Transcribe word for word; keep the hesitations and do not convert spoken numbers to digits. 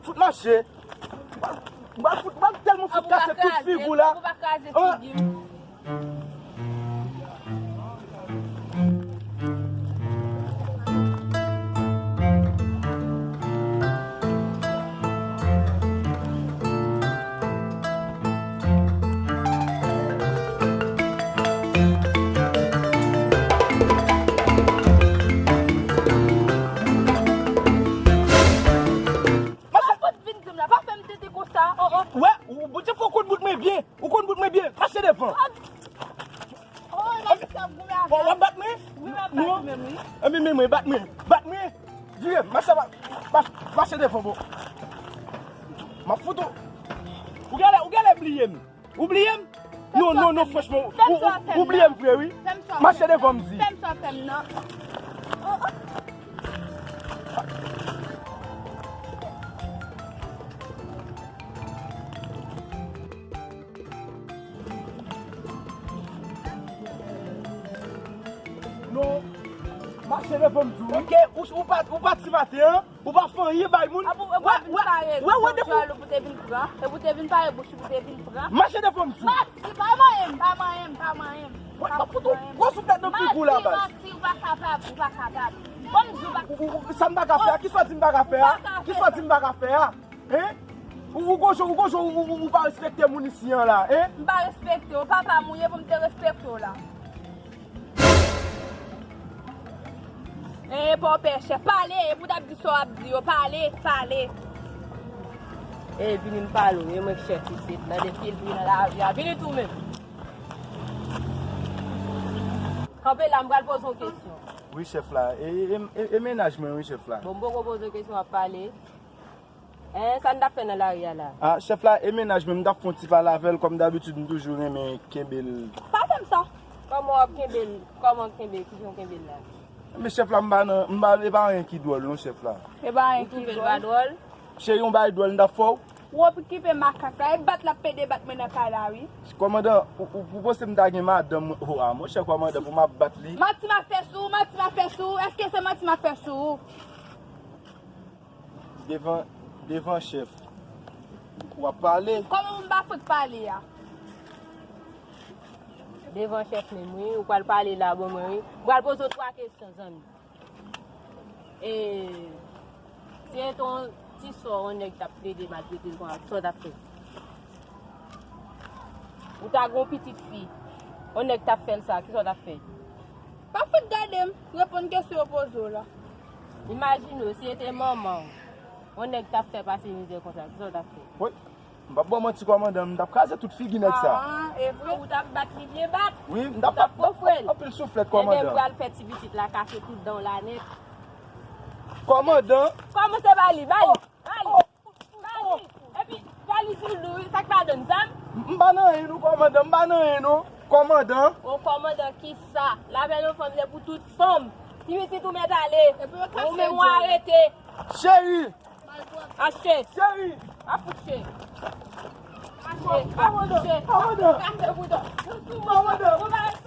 Fout mache. M pral fout, m pral tèlman fout kase tout figi w la. An pou pa kraze figi m. Mache. Fout vin di m la, pa fè m tete konsa. Oh, oh. Wè, ou, ou, ou fè w konn bout mwen byen. Ou konn bout mwen byen. Mache devan. Oh, nèg sa goumen avè m. W ap bat mwen? Wi, m ap bat ou menm, wi. Ebyen, men mwen, bat mwen. Bat mwen. Vire, mache, ma-, ma-, mache devan, bon. M ap fout ou. Ou genlè, ou genlè bliye m. Ou bliye m? Non, non, non, franchman, ou, ou, ou bliye m vre, wi. Mache devan m di. Fè m sa w fè m nan. Oh, oh. Non. Mache devan m di w, wi. Ok, ou, ou pa, ou pati maten an. Ou pa fè anyen bay moun. Wè, wè, wè, wè, depi ou te vin pran. E pou te vin pare bouch ou pou te vin pran. Mache devan m di w. Mati, pa manyen m, pa manyen m, pa manyen m. Mwen, m ap fout yon gwo souflèt nan figi w la, baz. Mati, ou pa kapab, ou pa kapab. Bon, m di w pa. Ou, ou, ou, sa m pa ka fè a? Ki sa w di m pa ka fè a? Ki sa w di m pa ka fè a? Hein? Ou, ou gon jan, ou gon jan, ou, ou, ou pa respekte moun isi an la, hein? M pa respekte w, papa m ou ye pou m te respekte w la. E pa w pè chèf, pale, e pou w t ap di sa w ap di yo, pale, pale. E vini m pale w, e mwen k chèf isit, nan de pil bri nan lavi a, vini tou menm. Kanpe la, m pral poze w kesyon. Wi, chèf la, e, e, e, e mennaj mwen, wi, chèf la. Bon, m poko poze w kesyon, w ap pale. Eh, sa n t ap fè nan lari a la? Ah, chèf la, e mennaj mwen, m t ap fè yon ti pale avè l, kòm dabitid, m toujou renmen kenbe l. Pa fè m sa. Kòman w ap kenbe l? Kòman w kenbe? Kijan w kenbe l la? Men chèf la, m pa nan, m pa, e pa anyen ki dwòl, non, chèf la. E pa anyen ki dwòl? Ou twouve l pa dwòl? Cheri, yon bagay dwòl, m t ap fè w. W okipe makak la, e bat l ap pede bat mwen nan kay la, wi. Kòmandan, ou, ou, ou panse m ta gen madanm mwen? Oh, ah, monchè, kòmandan, pou m ap bat li? Manti m ap fè sou ou, manti m ap fè sou ou. Èske se manti m ap fè sou ou? Devan, devan chèf. W ap pale. Kòman pou m pa fout pale a? Devan chèf menm, wi. Ou pral pale la, bon, mwen, wi. M pral poze w twa kesyon, zanmi. E, si se te yon ti sò, yon nèg t ap plede maltrete l konsa, kisa w t ap fè? Ou ta gen yon pitit fi, yon nèg t ap fè l sa, kisa w t ap fè? Pa fout gade m, reponn kesyon yo poze w la. Imajine w, si se te manman w, yon nèg t ap fè pase mizè konsa, kisa w t ap fè? Wi, m p ap ba w manti, kòmandan, m t ap kraze tout figi nèg sa. Ah, e vre, ou t ap bat li byen bat? Wi, m t ap bat anpil souflèt, kòmandan. Ebyen, m pral fè ti pitit la kase tout dan w la nèt. Kòmandan. Kòmanse ba li, ba li, ba li. Ba li. Epi, valiz ou lou, wi, sa k ladann, zam? M pa nan anyen non, kòmandan, m pa nan anyen non, kòmandan. O kòmandan, kisa? Lapèn yon fanm se pou tout fanm. Ti pitit ou mèt ale. Ou menm ou arete. Cheri! Achte. Cheri! A fout che. Achte. Kòmandan, kòmandan. Kase bouton. Kòmandan.